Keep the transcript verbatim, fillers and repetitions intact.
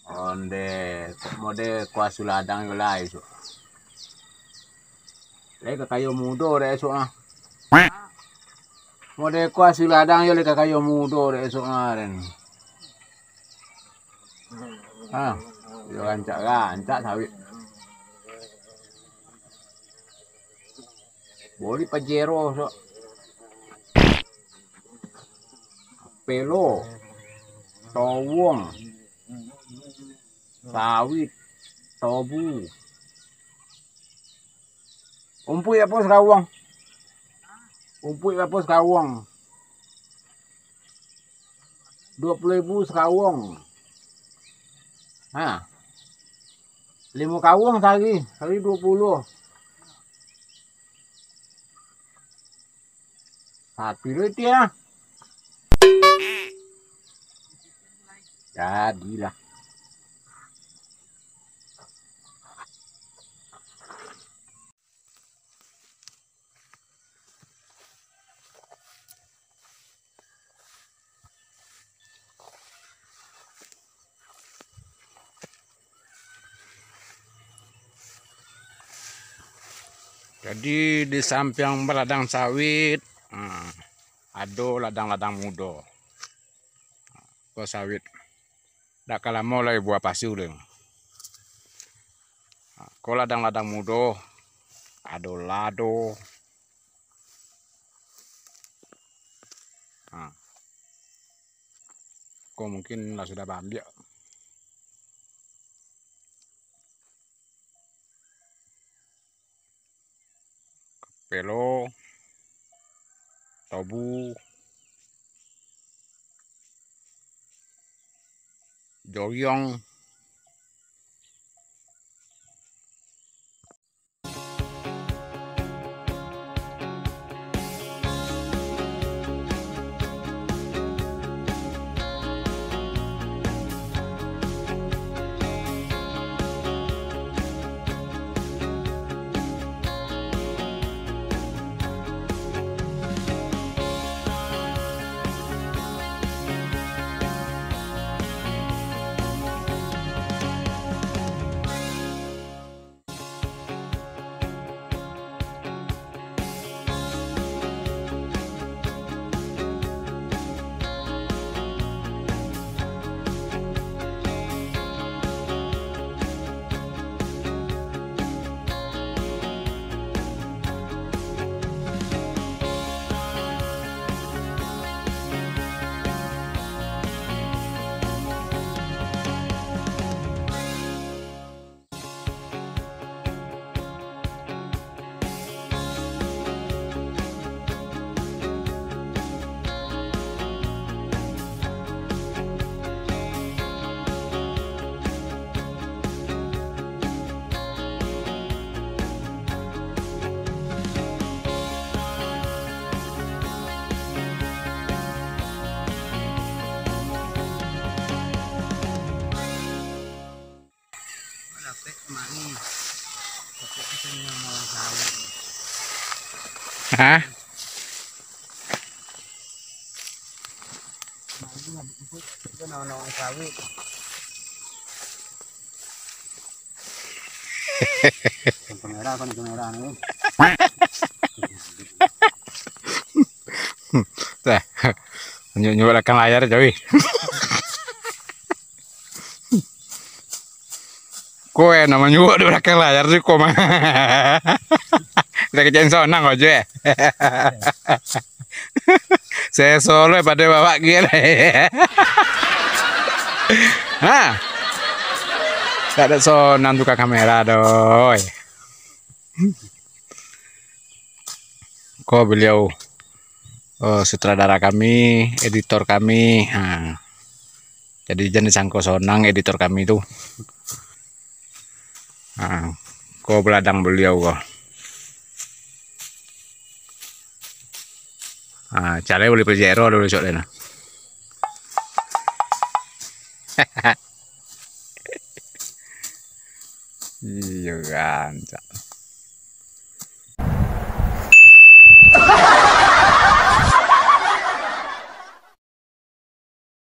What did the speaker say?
Onde, mode kuaso ladang yo lai esok. Lai ka kayo mudo dek esok ah. Mode kuaso ladang yo lai ka kayo mudo dek esok ah den. Ha, yo rancak-rancak sawit. Boli pajero sok. Pelo, towong, sawit, tobu. Umpuik apo sakawuang? Umpuik apo sakawuang? Duo puluah ribu sakawuang. Ha. Limo kawuang sahari, sahari duo puluah. Satu duit ya. Jadilah. Jadi, di sampiang baladang sawit, hmm, ado ladang-ladang mudo. Ko sawit. Dak ka lamo lai buah pasu deh. Ko ladang-ladang mudo, ado lado. Nah. Ko mungkin lah sudah baambiak. Pelo, tobu, joyong. Hah? Kamera, kamera ni. Tah. Nyuak-nyuak balakang layar, Jawi. Ko eh, namo nyuak di balakang layar tu ko mah. Kita kecek sonang aja eh. Saya solo pada bawa gila. Ha. Tak ada sonang tukang kamera doi. Ko beliau, eh, sutradara kami, editor kami. Ha. Jadi, jan disangko sonang editor kami tu. Ha. Ko beladang beliau ko. Ha, calai boli pajero dulu besok deh nah. Iyo, rancak.